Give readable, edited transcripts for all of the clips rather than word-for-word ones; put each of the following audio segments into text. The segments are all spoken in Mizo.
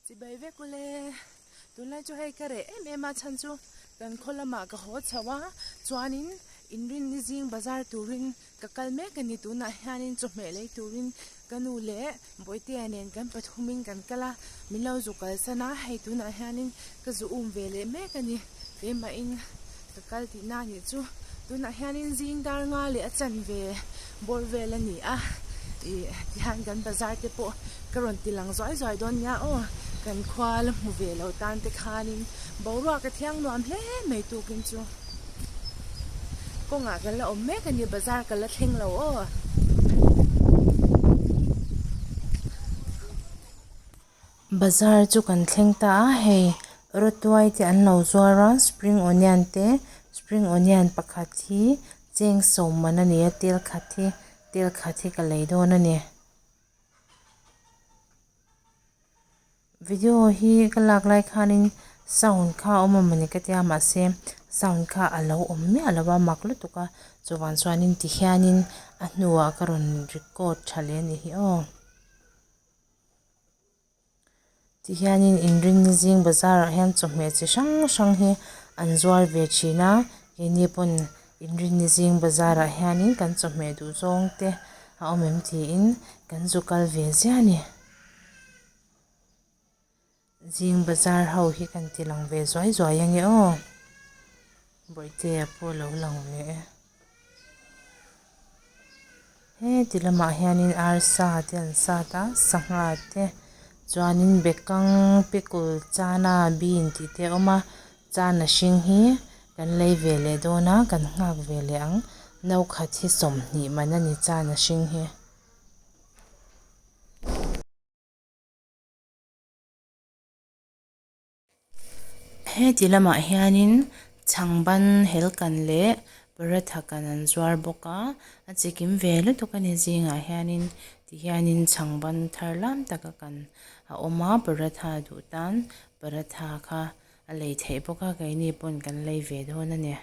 Chibai vek ule, tunlai chu hei ka reh em em a chhan chu kan khaw lamah ka haw chho a, chuanin inrinni zing bazar turin ka kal mek a ni tunah hianin chawhmeh lei turin ka nu leh Bawitea nen kan pathumin kan kal a, min lo zu kalsan a, hei tunah hianin ka zu um ve leh mek a ni, keimahin ka kal tihna a nih chu. Tunah hianin zing dar nga leh a chanve bawr vel a ni a, ih tihian kan bazar te pawh ka rawn ti lang zuai zuai dawn nia aw, kan khua la hmu ve lo tan te khanin boruak a thiang nuam hle mai tukin chu. Kawngah kan la awm mek a ni, bazar ka la thleng lo aw. Bazar chu kan thleng ta a, hei rawtuai te an lo zuar a, spring onion te, spring onion pakhat hi cheng sawm man a ni a, tel khat hi tel khat hi ka lei dawn a ni. Video hi ka lak lai khanin sound kha a awm a mawni ka tia mahse sound kha a lo awm miah lo a mak lutuk a chuvang chuanin tihianin a hnuah ka rawn record tha leh a nih hi aw. Tihianin inrinni zing bazar ah hian chawhmeh chi hrang hrang hi an zuar ve thin a keini pawn inrinni zing bazar ah hianin kan chawhmeh duh zawng te a awm em tiin kan zu kal ve ziah a ni. Zing bazar ho hi kan ti lang ve zuai zuai ange aw Bawihtea pawh a lo lang ve e. Heti lamah hianin arsa te an sat a sangha te chuanin bekang pickle chana bean tih te a awm a chana hring hi kan lei ve leh dawn a kan nghak ve leh ang no khat hi 20 man a ni chana hring hi. Heti lamah hianin chhangban helkan leh paratha kan an zuar bawk a, a chikim ve lutuk a ni zingah hianin tihianin chhangban thar lam taka kan a awm a paratha duh tan paratha kha a lei theih bawk a keini pawn kan lei ve dawn a ni.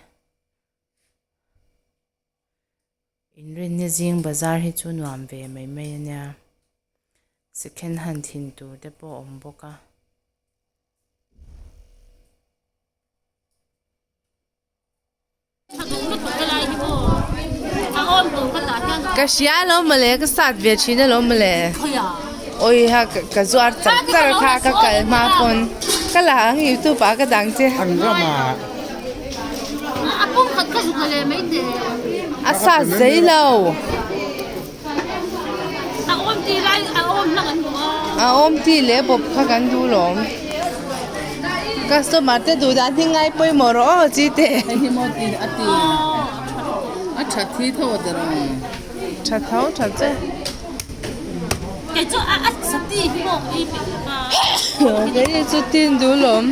Inrinni zing bazar hi chu nuam ve mai mai a nia second hand thin tur te pawh a awm bawk a. Ka hria alawm mawle ka sat ve thin alawm mawle awi ha ka zuar char char kha ka kal hma pawn ka la ang youtube ah ka dang che. A sat zei lo. A awm ti leh bawp kha kan duh lawm. Customer te duh dan hi ngai pawimawh rawh aw chi te. Tha tho tha che. Kei chu tin duh lawm.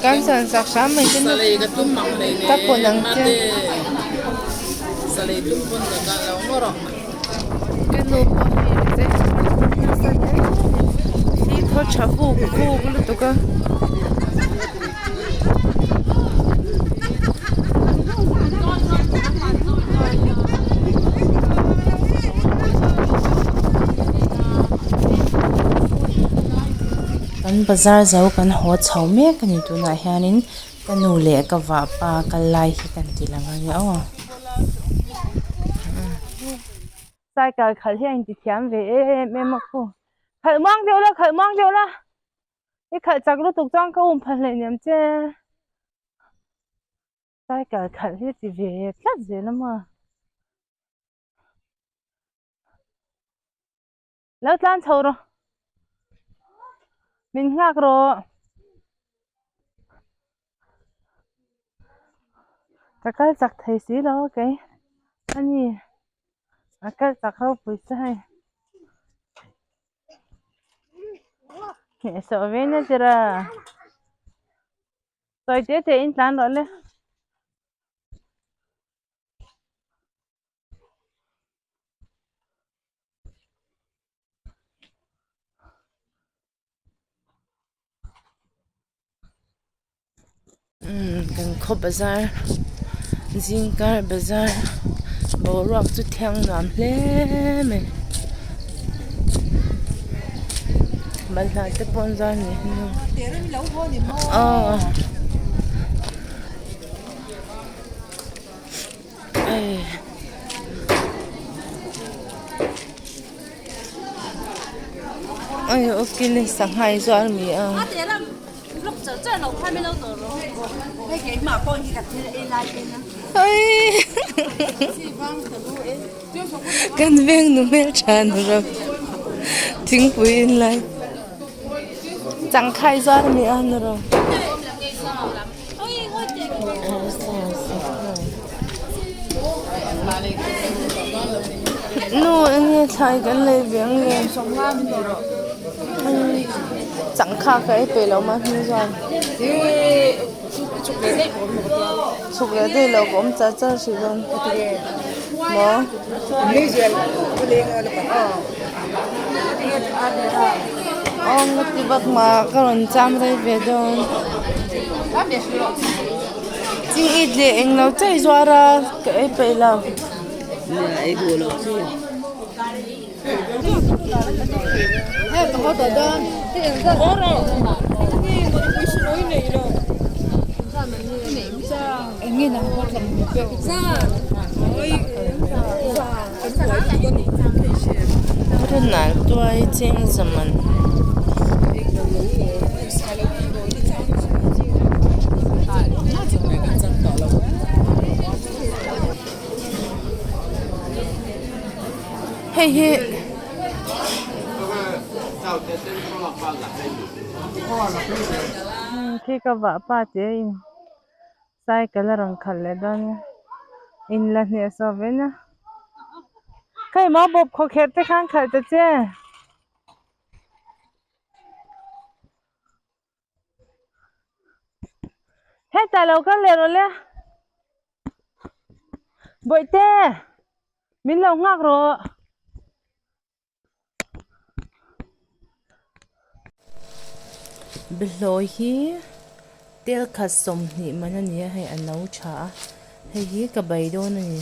Kan san sak hram mai te ka pawn ang che ka nu pawh hei zet nasa hle hi thaw tha vuk vuk lutuk a. Kan bazar zo kan haw chho mek a ni tunah hianin ka nu leh ka vahpa kal lai hi kan ti lang a nia aw. Cycle khalh hi a intithiam ve em em a khu khalh muang deuh la khalh muang deuh la i khalh chak lutuk chuan ka um phal hleinem che cycle khalh hi a ti ve tlat zel a maw. Lo tlan chho rawh. Min nghak rawh. Ka kal chak thei si lo a kei. Ani a kal chak ropui che hei. Hnehsawh ve nia tira. Sawi te te in tlan rawh le. Umm kan khaw bazar zingkar bazar boruak chu thiang nuam hle mai balhla te pawh an zar ni aw. Ai ukil in sangha hi zuar mi a. Kan veng nu hmel tha nu ram thingpui in lai changkhai zuar mi a nu ram. Nu enge thlai kan lei ve ang le changkha ka ei peih lo mah hnu chuan chhuk leh daih lo ka awm char char hrih dawn maw. Aw nga ti bak mah ka rawn cham rei ve dawn ching it leh eng lo chaih zuar a ka ei peih lo. Rinal tuai cheng zaman. Hei hi khi ka vah pa te in cycle a rawn khalh leh dawn a in la hneh sawh ve nia hei mau bawp khawkherh te khan khalh ta che. Hetah lo kal leh rawh le bawihte min lo nghak rawh. Behlawi hi tel khat 20 man a ni a hei a no tha a hei hi ka bei dawn a ni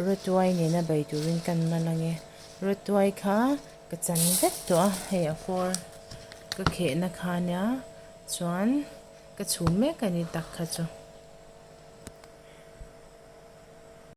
rawtuai nena bei turin kan man ang e rawtuai kha ka chan vek tawh a hei a kawr ka khehna kha ania chuan ka chhum mek a ni tak kha chu.